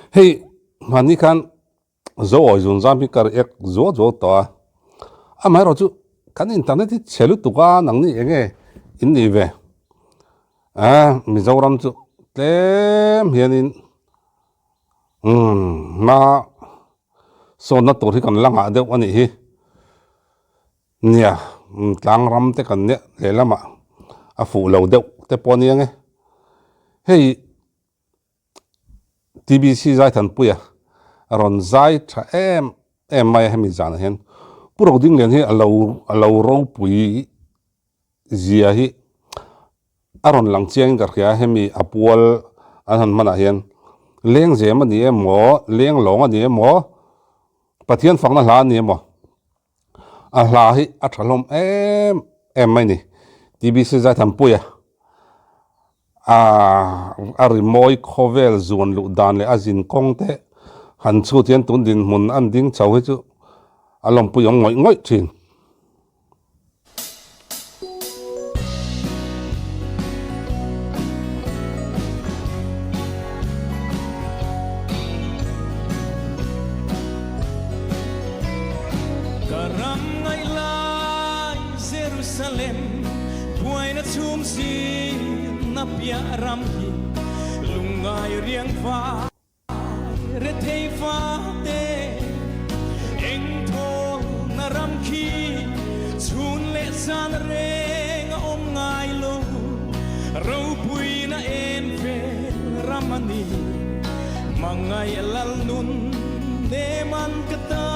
Hei hmanni khan zo awi zun zam hi ka react zuau zuau tawh a, amaherawh chu kan internet hi chhe lutuk a nangni eng nge in nih ve a Mizoram chu tlem hianin umm hma sawnna tur hi kan la ngah deuh a nih hi. Nia, tlang ram te kan nia lehlamah a fuh lo deuh te pawh a nia nge. Hei TBC Zaithanpuia a rawn zai tha em em mai a hemi zanah hian Pu Rodinglian hi a lo a lo ropui zia hi a rawn lang chiangin ka hria hemi a pual an han hmanah hian lengzem a ni emaw lenglawng a ni emaw Pathian fakna hla a ni emaw. A hla hi a tha hlawm em em mai ni. TBC Zaithanpuia aaa a rimawi khawvel zuan luh dan leh a zin kawng te han chhut hian tun dinhmun an ding chho hi chu a lawmpui awm ngawih ngawih thin. Ka ram ngaih lai Jerusalem buaina chhum sin a piah ram hi lungngai riang fai Rethei fate eng thawlna ram khi chhun leh zan reng a awm ngai lo, ropuina en vel ram a ni. Hmangaih lal nun nem an ka ta,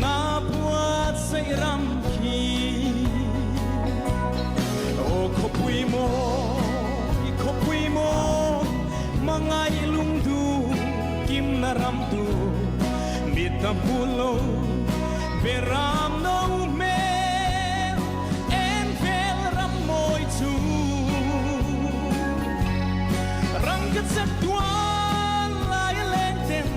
na buatsaih ram khi. Aw khawpui mawi, khawpui mawi, hmangaih lungdu kimna ram tu, mit a hmu lo, be ram no hmel, en vel ram mawi chu. Ram ka chak tual lai a leng ten,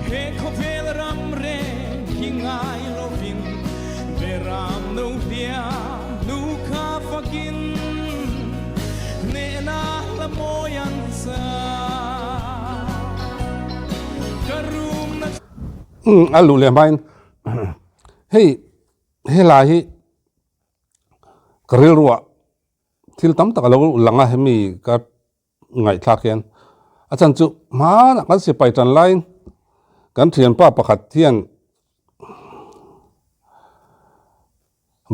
he khawvel ram reng hi ngai lovin, be ram no hliam. Nu kha fakin hnehna hla mawi an sa ka rum na. Umm a luh leh hmain hei helai hi ka rilruah thil tam tak a lo lang a hemi ka ngaihthlak hian a chhan chu hmanah kan sipai tan laiin kan thianpa pakhat hian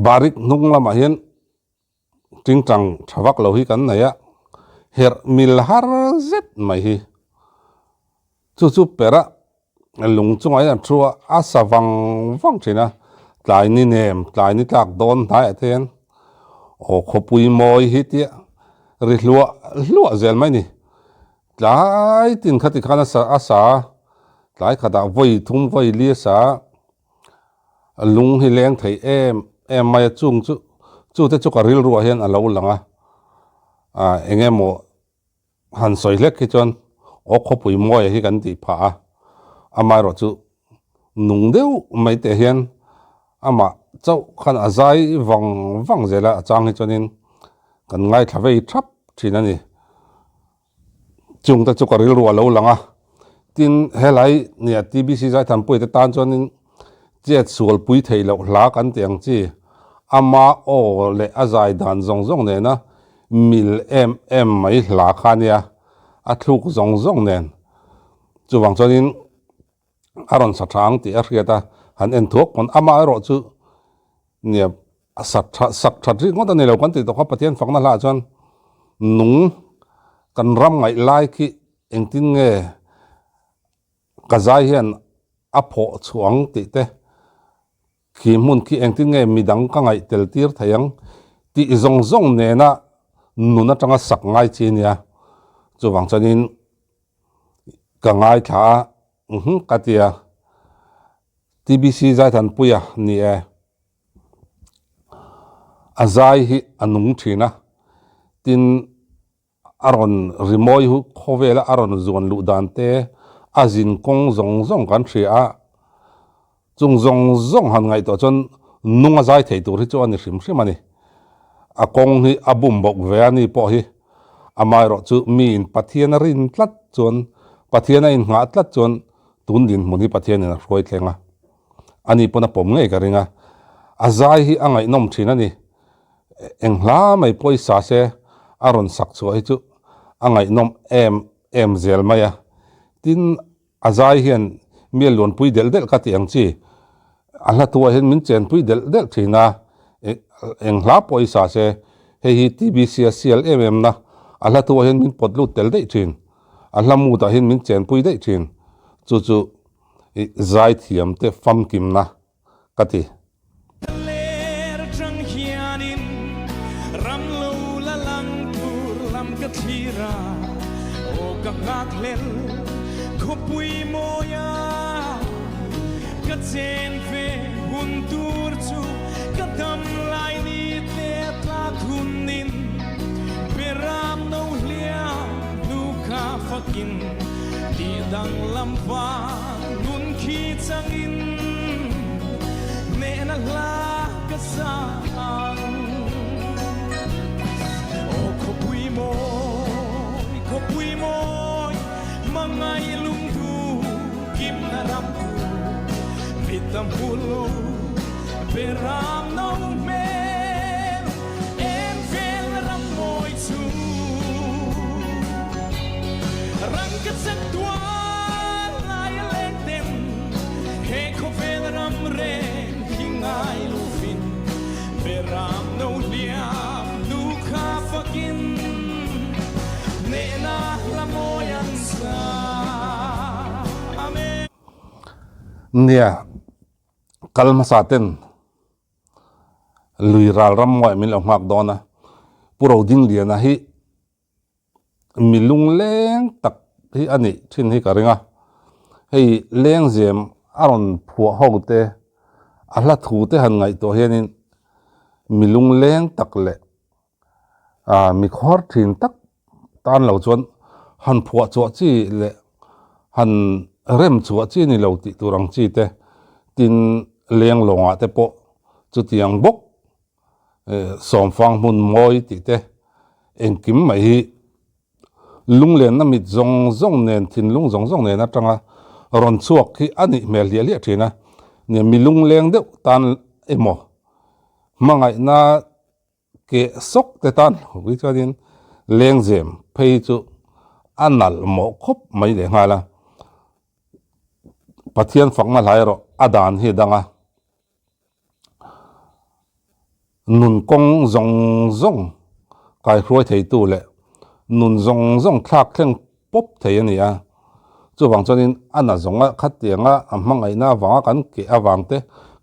barik hnung lamah hian tingtang tha vak lo hi kan nei a, herh mil har zet mai hi chu chu perh a lung chungah hian a thu a, a sa vang vang thin a, tlai ni nem tlai ni tlak dawn hnaiah te hian aw khawpui mawi hi tia ri hluah hluah zel mai a ni, tlai tin khati khan a sa a sa a, tlai khatah vawi thum vawi li a sa a. A lung hi leng thei em em mai a chung chu chu te chu ka rilruah hian a lo lang a ah eng emaw han sawi hlek hi chuan aw khawpui mawi hi kan tih phah a amaherawh chu nung deuh mai teh hian amah chauh khan a zai vang vang zel a a chang hi chuanin kan ngaithla vei thap thin a ni. Chung te chu ka rilru a lo lang a, tin helai nia TBC Zaithanpui te tan chuanin chet sual pui theih loh hla kan tih ang chi ama aw leh a zai dan zawng zawng nena mil em em mai hla kha nia a thluk zawng zawng nen chuvang chuanin a rawn sa tha ang tih a hriat a, han en thuak pawn amaherawh chu nia a sak tha sak that rik ngawt a ni lo kan tih tawh kha Pathian fakna hlaah chuan nung kan ram ngaih lai khi engtin nge ka zai hian a phawh chhuah ang tih te khi hmun khi engtin nge midang ka ngaih tel tir thei ang tih zawng zawng nena nun atanga sak ngai chi a nia chuvang chuanin ka ngaithla a ka ti a TBC Zaithanpuia ni e. A zai hi a nung thin a, tin a rawn rimawi hu khawvela a rawn zuan luh dan te a zin kawng zawng zawng kan hria a, chung zawng zawng han ngaihtuah chuan nung a zai thei tur hi chu a ni hrim hrim a ni. A kawng hi a bum bawk ve a ni pawh hi amaherawh chu miin Pathian a rin tlat chuan. Pathian a innghah tlat chuan tun dinhmun hi Pathianin a hruai thleng a, ani pawn a pawm ngei ka ring a, a zai hi a ngaihnawm thin a ni. Eng hla mai pawisa se a rawn sak chhuah hi chu a ngaihnawm em em zel mai a, tin A zai hian mi a luanpui delh delh ka ti ang chi. A hla tuah hian min chenpui delh delh thin a, eng hla pawh i sa se, hei hi TBC a sial em em na, a hla tuah hian min pawt lut tel daih thin, a hla mut ah hian min chenpui daih thin, chu chu i zaithiam te famkimna ka ti. Ler atang hianin ram lo la lang tur lam ka thlir a, aw ka nghak hlel khawpui mawi a, ka chen ve hun tur chu ka dam lai ni te tlak hunin beram no hliam hnu kha fakin tih danglam vang nun khi changin hnehna hla ka sa ang. Aw khawpui mawi, khawpui mawi, mangai lungthu kimna ram tur, mit a hmu lo beram no hmel, en vel ram mawi chu. Rang ka chak tual lai a leng ten, he khawvel ram reng hi ngai lo fin, beram no hliam nu kha fakin hnehna hla mawi an sa. Amen. Nia, kal hmasa ten lui ral ram mawi min lo nghak dawn a, Pu Rodingliana hi Mi lungleng tak hi a nih thin hi ka ring a, hei lengzem a rawn phuah ho te, a hla thu te han ngaihtuah hianin mi lungleng tak leh ah mi khawr thin tak tan lo chuan han phuah chhuah chi leh han rem chhuah chi a ni lo tih tur ang chi te, tin lenglawngah te pawh chutiang bawk Sawmfang hmun mawi tih te engkim mai hi lunglenna mit zawng zawng nen thinlung zawng zawng nen atanga rawn chhuak hi a nih hmel hliah hliah thin a, nia mi lungleng deuh tan emaw hmangaihna keh sawk te tan lo hi chuanin lengzem phei chu a nalh mawh khawp mai leh nghal a, Pathian fakna hlai erawh a dan hi a dang a. Nun kawng zawng zawng kaihruai theitu leh nun zawng zawng thlak thleng pawp thei a ni a. Chuvang chuanin a na zawnga khatianga a hmangaihna avanga kan keh avang te,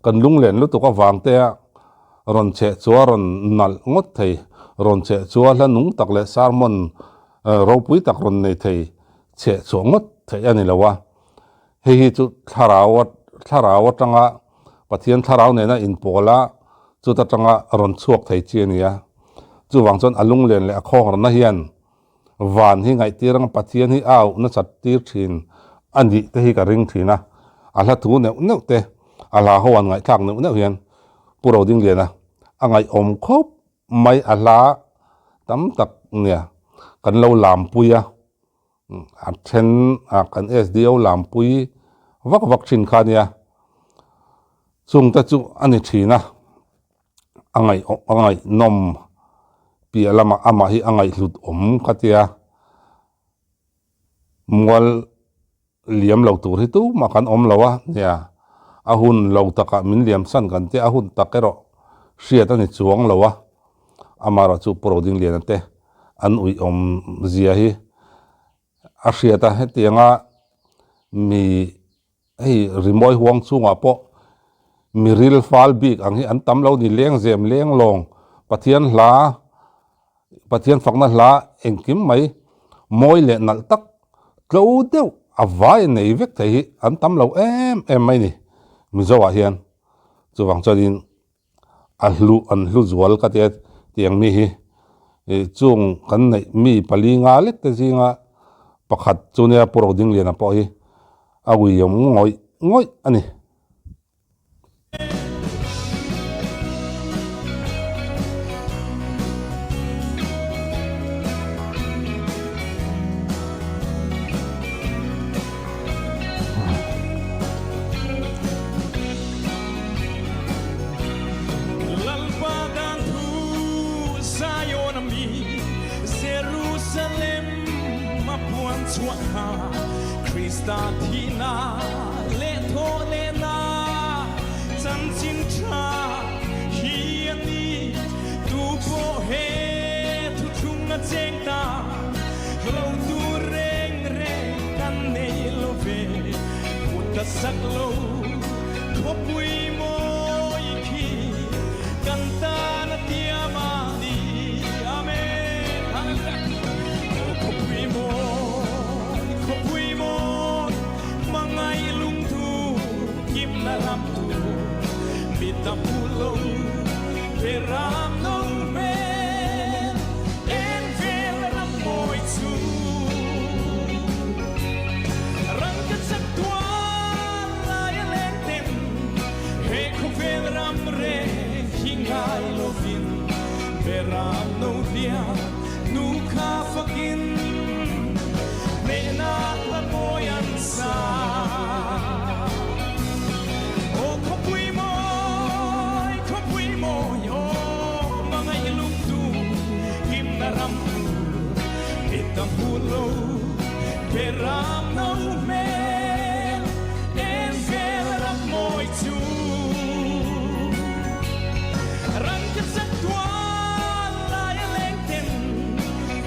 kan lunglen lutuk avang te a rawn cheh chu a rawn nalh ngawt thei, rawn cheh chu a hla nung tak leh sermon ropui tak rawn nei thei cheh chhuah ngawt theih a ni lo a. Hei hi chu thlarau thlarau atanga Pathian thlarau nena inpawl a, chuta tanga rawn chhuak thei chi a ni a. Chuvang chuan a lunglen leh a khawngrawna hian van hi ngaihtir anga Pathian hi a auh nasat tir thin a nih te hi ka ring thin a. A hla thu neuh neuh te, a hla ho an ngaihthlak neuh neuh hian Pu Rodingliana a ngaihawm khawp mai a hla tam tak nia kan lo lampui a. A then a kan SDO lampui vak vak thin kha nia, chungte chu a ni thin a, a ngaih a ngaihnawm piah lamah amah hi a ngaihhlut awm ka tia, mual liam lo tur hi tumah kan awm lo a nia, a hun lo takah min liam san kan tia a hun tak erawh hriat a ni chuang lo a, amaherawhchu Pu Rodingliana te an uiawm zia hi a hriat a, hetianga mi hei rimawi huang chungah pawh mi ril fal bik ang hi an tam lo ni lengzem lenglawng Pathian hla Pathian fakna hla engkim mai mawi leh nalh tak tlo deuh a vai nei vek thei hi an tam lo em em mai ni Mizo ah hian chuvang chuanin a hlu an hlu zual ka tia tiang mi hi ih chung kan neih mi pali nga lek te zinga pakhat chu nia Pu Rodingliana pawh hi a uiawm ngawih ngawih a ni. Krista thihna leh thawhlehna chanchin tha hi a ni. Tu pawh he thuthlung a cheng ta, hlo tur reng reng kan nei lo ve. Kut a sak lo khawpui mawi khi kan tan a tiam a ni. Amen. Hallelujah. Aw khawpui mawi, khawpui mawi, hmangaih lungthu kimna ram tur mi tam hmu lo ve ram no hmel en vel ram mawi chu. Ram ka chak tual lai a leng ten he khawvel ram reng hi ngai lovin ve ram no hliam nu kha fakin hnehna hla mawi an sa. Aw khawpui mawi, khawpui mawi, aw hmangaih lungtu kimna ram tur mi tam hmu lo pe ram no hmel en vel ram mawi chu. Ram ka chak tual lai a leng ten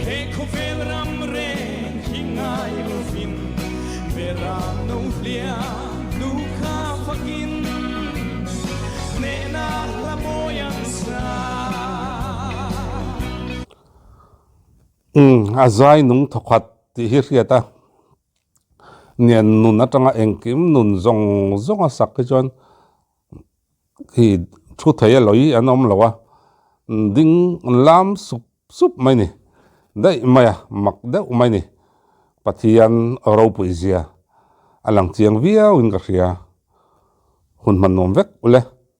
he khawvel ram reng hi ngai lovin ve ram no hliam nu kha fakin hnehna hla mawi an sa. Umm a zai nung thawkhat tih hi hriat a. Nian nun atanga engkim nun zawng zawng a sak hi chuan khi thu thei a lawi an awm lo a, ding lam sup sup mai ni, daih mai a, mak deuh mai ni. Pathian ropui zia a lang chiang viau in ka hria, hun hman nuam vek ule.